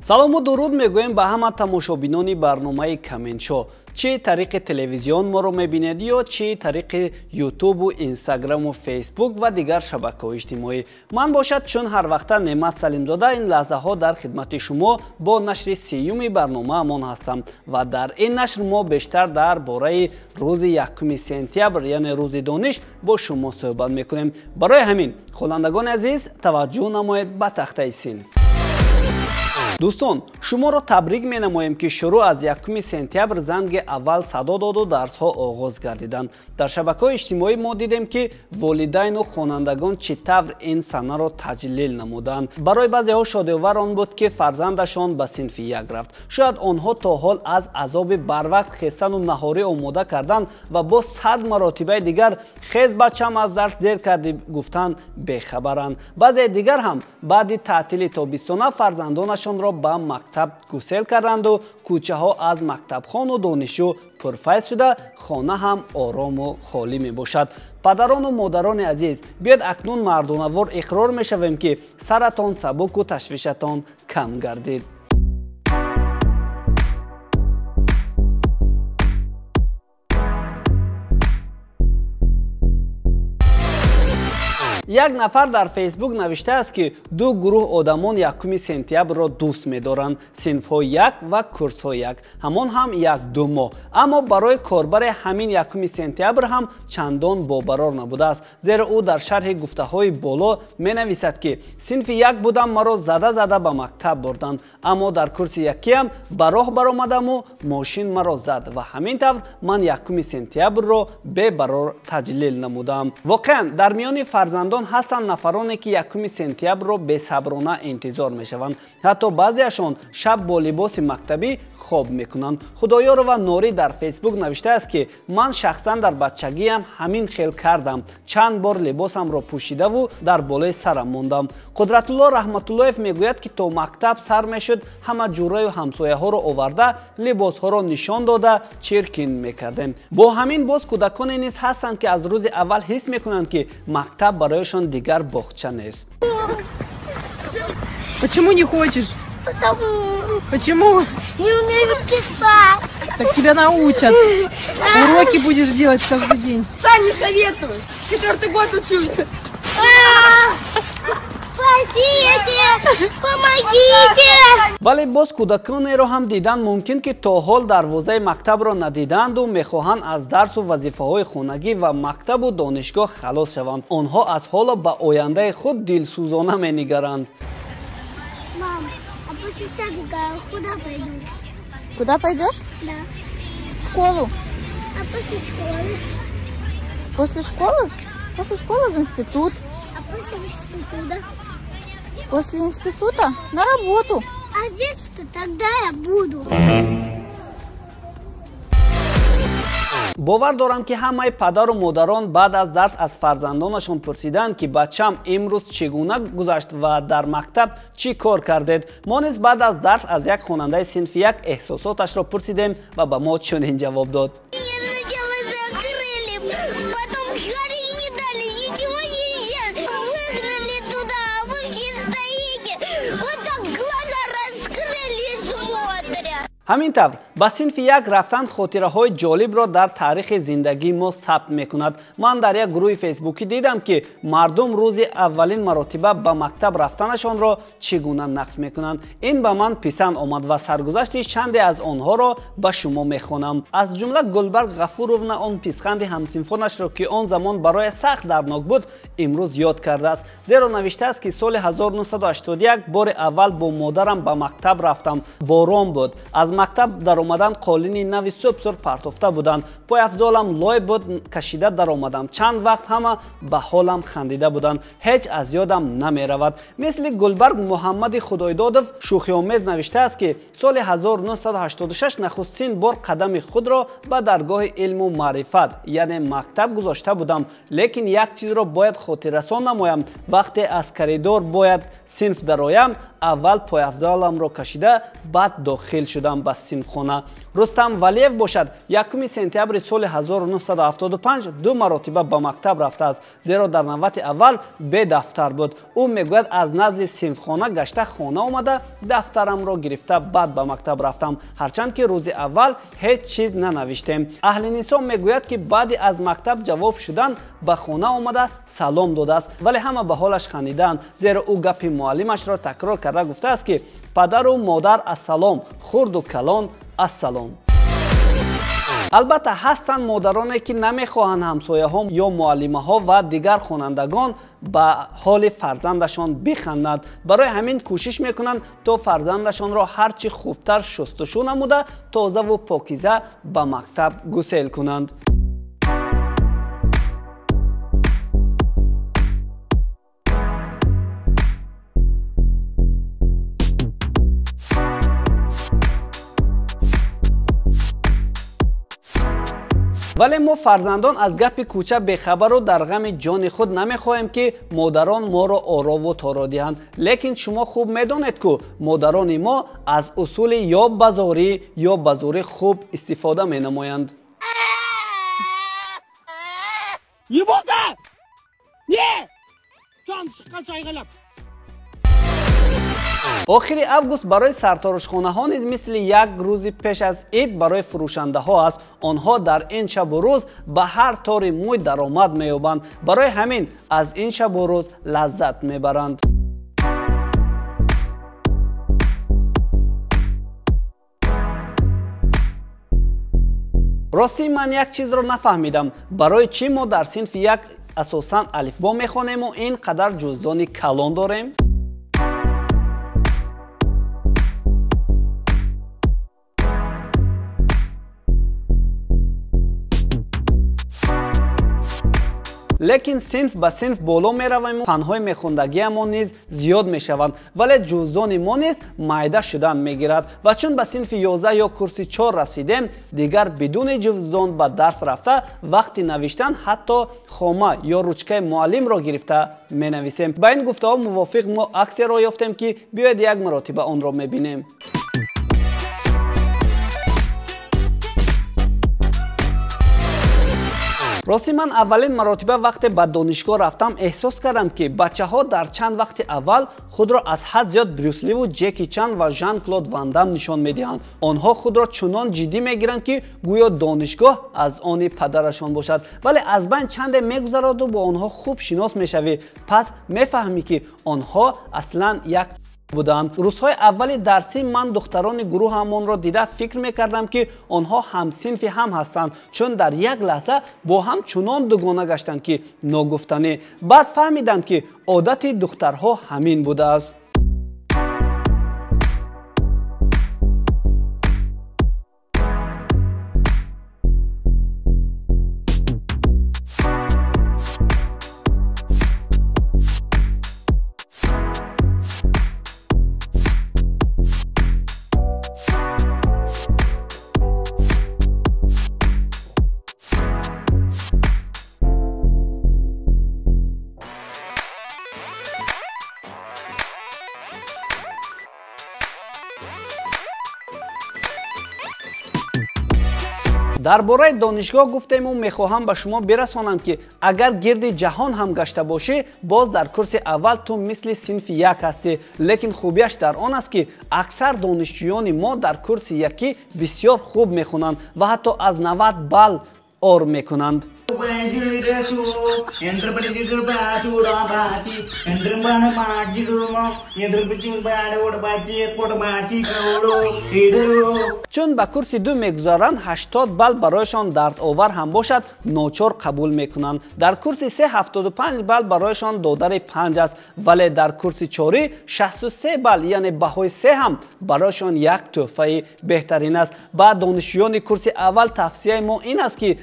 Салому дуруд мегӯем ба ҳама тамошобинони барномаи Коммент-шоу. Чӣ тариқи телевизион моро мебинед ё чӣ тариқи ютубу инстаграму фейсбук ва дигар шабакаҳои иҷтимоӣ. Ман бошад чун ҳар вақта Неъмат Салимзода ин лаҳзаҳо дар хидмати шумо бо нашри сеюми барномаамон ҳастам ва дар ин нашр мо бештар дар бораи рӯзи 1 сентябр, яъне рӯзи дониш, бо шумо суҳбат мекунем. Барои ҳамин хонандагони азиз, таваҷҷӯҳ намоед ба тахтаи син. Дӯстон, шуморо табрик менамоем, ки шурӯъ аз 1 сентябр занги аввал садо доду дарсҳо оғоз гардиданд. Дар шабакаҳои иҷтимоӣ мо дидем, ки волидайну хонандагон чӣ тавр ин санаро таҷлил намуданд. Барои баъзеҳо шодиовар он буд, ки фарзандашон ба синфи як рафт. Шояд онҳо то ҳол аз азоби барвақт хестану наҳорӣ омода кардан ва боз 100 маротибаи дигар хез бачам аз дарс дер кардӣ гуфтан бехабаранд. Баъзеи дигар ҳам баъди таътили тобистона фарзандонашонро ба мактаб гусел карданду кӯчаҳо аз мактабхону донишҷӯ пурфайз шуда, хона ҳам орому холӣ мебошад. Падарону модарони азиз, биёд акнун мардонавор иқрор мешавем, ки саратон сабуку ташвишатон кам гардид. Як нафар дар фейсбук навиштааст, ки ду гурӯҳ одамон 1 сентябрро дӯст медоранд: синфҳои як ва курсҳои як, ҳамон ҳам 1-2 моҳ. Аммо барои корбаре ҳамин 1 сентябр ҳам чандон бобарор набудааст, зеро ӯ дар шарҳи гуфтаҳои боло менависад, ки синфи як будам, маро зада-зада ба мактаб бурданд, аммо дар курси якиам ба роҳ баромадаму мошин маро зад ва ҳамин тавр ман 1 сентябрро бебарор таҷлил намудам. Воқеан дар миёни фарзандон ҳастанд нафароне, ки 1 сентябрро бесаброна интизор мешаванд. Ҳатто баъзеашон шаб бо либоси мактабӣ хоб мекунанд. Худоёрова Норӣ дар фейсбук навиштааст, ки ман шахсан дар бачагиам ҳамин хел кардам, чанд бор либосамро пӯшидаву дар болои сарам мондам. Қудратулло Раҳматуллоев мегӯяд, ки то мактаб сар мешуд, ҳама ҷураю ҳамсояҳоро оварда, либосҳоро нишон дода чиркин мекардем. Бо ҳамин боз кӯдаконе низ ҳастанд, ки аз рӯзи аввал ҳис мекунанд, ки мактаб барояшон дигар боғча нест. Почему не хочешь? Потому. Почему? Не умею писать. Так тебя научат. Уроки будешь делать каждый день. Сам не советую. 4-й год учусь. Спасите! Помогите! Вале боз кӯдаконеро ҳам дидан мумкин, ки то ҳол дарвозаи мактабро надиданду мехоҳанд аз дарсу вазифаҳои хонагӣ ва мактабу донишгоҳ халос шаванд. Онҳо аз ҳоло ба ояндаи худ дилсӯзона менигаранд. Мам, а после садика куда пойду? Куда пойдешь? Да. В школу. А после школы? После школы? После школы в институт. А после института? После института на работу. А здесь-то тогда я буду. Бовар дорам, ки ҳамаи падару модарон баъд аз дарс аз фарзандонашон пурсиданд, ки бачам имрӯз чӣ гуна гузашт ва дар мактаб чӣ кор кардед. Мо низ баъд аз дарс аз як хонандаи синфи як эҳсосоташро пурсидем ва ба мо чунин ҷавоб дод. Ҳамин тавр ба синфи як рафтан хотираҳои ҷолибро дар таърихи зиндагии мо сабт мекунад. Ман дар як гурӯҳи фейсбукӣ дидам, ки мардум рӯзи аввалин маротиба ба мактаб рафтанашонро чӣ гуна нақл мекунанд. Ин ба ман писанд омад ва саргузашти чанде аз онҳоро ба шумо мехонам. Аз ҷумла Гулбарг Ғафуровна он писханди ҳамсинфонашро, ки он замон барои сахт дарднок буд, имрӯз ёд кардааст. Зеро навиштааст, ки соли 1981 бори аввал бо модарам ба мактаб рафтам. Борон буд. Аз мактаб даромадан қолини нави субсур партофта буданд. Пойафзолам лой буд, кашида даромадам. Чанд вақт ҳама ба ҳолам хандида буданд. Ҳеҷ аз ёдам намеравад. Мисли Гулбарг Муҳаммади Худойдодов шӯхиомез навиштааст, ки соли 1986 нахустин бор қадами худро ба даргоҳи илму маърифат, яъне мактаб гузошта будам. Лекин як чизро бояд хотиррасон намоям. Вақте аз коридор бояд синф дароям, аввал пойафзоламро кашида, баъд дохил шудам ба синфхона. Рустам Валиев бошад, 1 сентябри соли 1975 ду маротиба ба мактаб рафтааст, зеро дар навбати аввал бе дафтар буд. Ӯ мегӯяд, аз назди синфхона гашта хона омада, дафтарамро гирифта, баъд ба мактаб рафтам, ҳарчанд ки рӯзи аввал ҳеҷ чиз нанавиштем. Аҳли Нисо мегӯяд, ки баъди аз мактаб ҷавоб шудан ба хона омада салом додааст, вале ҳама ба ҳолаш хандидаанд, зеро ӯ гапи муаллимашро такрор карда гуфтааст, ки падару модар ассалом, хурду калон ассалом. Албатта, ҳастанд модароне, ки намехоҳанд ҳамсояҳо ё муаллимаҳо ва дигар хонандагон ба ҳоли фарзандашон биханданд. Барои ҳамин кӯшиш мекунанд, то фарзандашонро ҳарчи хубтар шустушу намуда, тозаву покиза ба мактаб гусел кунанд. Вале мо фарзандон аз гапи кӯча бехабару дар ғами ҷони худ намехоҳем, ки модарон моро орову торо диҳанд. Лекин шумо хуб медонед, ку модарони мо аз усули ё ба зорӣ, ё ба зӯрӣ хуб истифода менамоянд. Не болды? Не! Жан шыққанша айғайлап. Охири август барои сарторошхонаҳо низ мисли як рӯзи пеш аз ид барои фурӯшандаҳо аст. Онҳо дар ин шабу рӯз ба ҳар тори мӯй даромад меёбанд. Барои ҳамин аз ин шабу рӯз лаззат мебаранд. Ростӣ, ман як чизро нафаҳмидам: барои чӣ мо дар синфи як асосан алифбо мехонему ин қадар ҷуздони калон дорем? Лекин синф ба синф боло меравему фанҳои мехондагиамон низ зиёд мешаванд, вале ҷуздони мо низ майда шудан мегирад. Ва чун ба синфи 11 ё курси 4 расидем, дигар бидуни ҷуздон ба дарс рафта, вақти навиштан ҳатто хома ё ручкаи муаллимро гирифта менависем. Ба ин гуфтаҳо мувофиқ мо аксияро ёфтем, ки биёед як маротиба онро мебинем. Ростӣ, ман аввалин маротиба вақте ба донишгоҳ рафтам, эҳсос кардам, ки бачаҳо дар чанд вақти аввал худро аз ҳад зиёд Брюсливу Ҷеки Чан ва Жан Клод Ван Дам нишон медиҳанд. Онҳо худро чунон ҷиддӣ мегиранд, ки гӯё донишгоҳ аз они падарашон бошад. Вале аз байн чанде мегузараду бо онҳо хуб шинос мешавӣ, пас мефаҳмӣ, ки онҳо аслан як буданд. Рӯзҳои аввали дарсӣ ман духтарони гурӯҳамонро дида фикр мекардам, ки онҳо ҳамсинфи ҳам ҳастанд, чун дар як лаҳза бо ҳам чунон дугона гаштанд, ки ногуфтанӣ. Баъд фаҳмидам, ки одати духтарҳо ҳамин будааст. Дар бораи донишгоҳ гуфтему мехоҳам ба шумо бирасонам, ки агар гирди ҷаҳон ҳам гашта бошӣ, боз дар курси аввал ту мисли синфи як ҳастӣ. Лекин хубияш дар он аст, ки аксар донишҷӯёни мо дар курси якӣ бисёр хуб мехонанд ва ҳатто аз 90 балл ор мекунанд. Чун ба курси ду мегузаранд, 80 балл барояшон дардовар ҳам бошад, ночор қабул мекунанд. Дар курси се 75 балл барояшон додари панҷ аст, вале дар курси чорӣ 63 балл, яъне баҳои се ҳам барояшон як тӯҳфаи беҳтарин аст. Ба донишҷӯёни курси аввал тавсияи мо ин аст, ки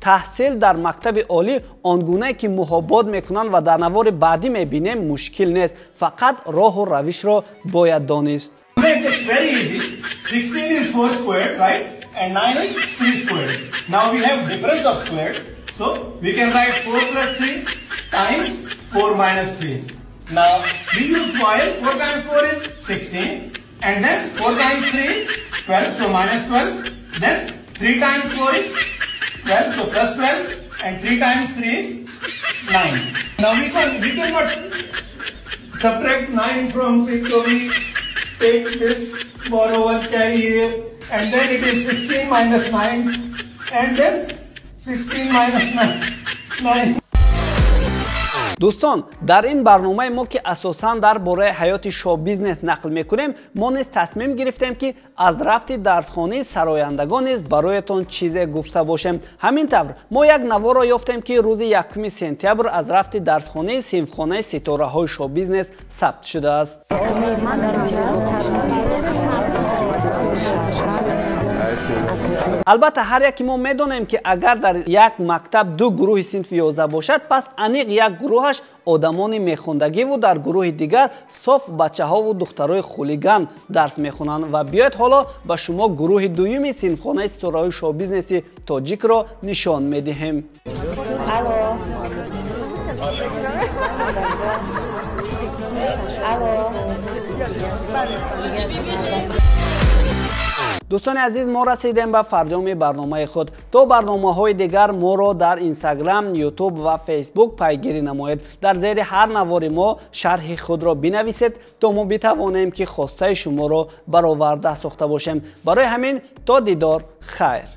таҳсил дар мактаби олӣ он гунае ки муҳобот мекунанд ва дар навори баъдӣ мебинем, мушкил нест, фақат роҳу равишро бояд донист. It's very easy. 16 is 4 squared, right? And 9 is 3 squared. Now we have difference of squares. So we can write 4 plus 3 times 4 minus 3. Now we use while. 4 times 4 is 16, and then 4 times 3 is 12, so minus 12. Then 3 times 4 is 12, so plus 12, and 3 times 3 is 9. Now we cannot subtract 9 from 6, so we take this, borrow one, carry here, and then it is 16 minus 9, and then 16 minus 9. Дӯстон, дар ин барномаи мо, ки асосан дар бораи ҳаёти шоу-бизнес нақл мекунем, мо низ тасмим гирифтем, ки аз рафти дарсхонии сарояндагон низ бароятон чизе гуфта бошем. Ҳамин тавр мо як наворо ёфтем, ки рӯзи 1 сентябр аз рафти дарсхонаи синфхонаи ситораҳои шоу-бизнес сабт шудааст. Албатта, ҳар яке мо медонем, ки агар дар як мактаб ду гурӯҳи синфи 11 бошад, пас аниқ як гурӯҳаш одамони мехондагиву дар гурӯҳи дигар соф бачаҳову духтарои хулиган дарс мехонанд. Ва биёед ҳоло ба шумо гурӯҳи дуюми синфхонаи ситораҳои шоу-бизнеси тоҷикро нишон медиҳем. Дӯстони азиз, мо расидем ба фарҷоми барномаи худ. То барномаҳои дигар моро дар Инстаграм, Ютуб ва Фейсбук пайгирӣ намоед. Дар зери ҳар навори мо шарҳи худро бинависед, то мо битавонем, ки хостаи шуморо бароварда сохта бошем. Барои ҳамин то дидор, хайр.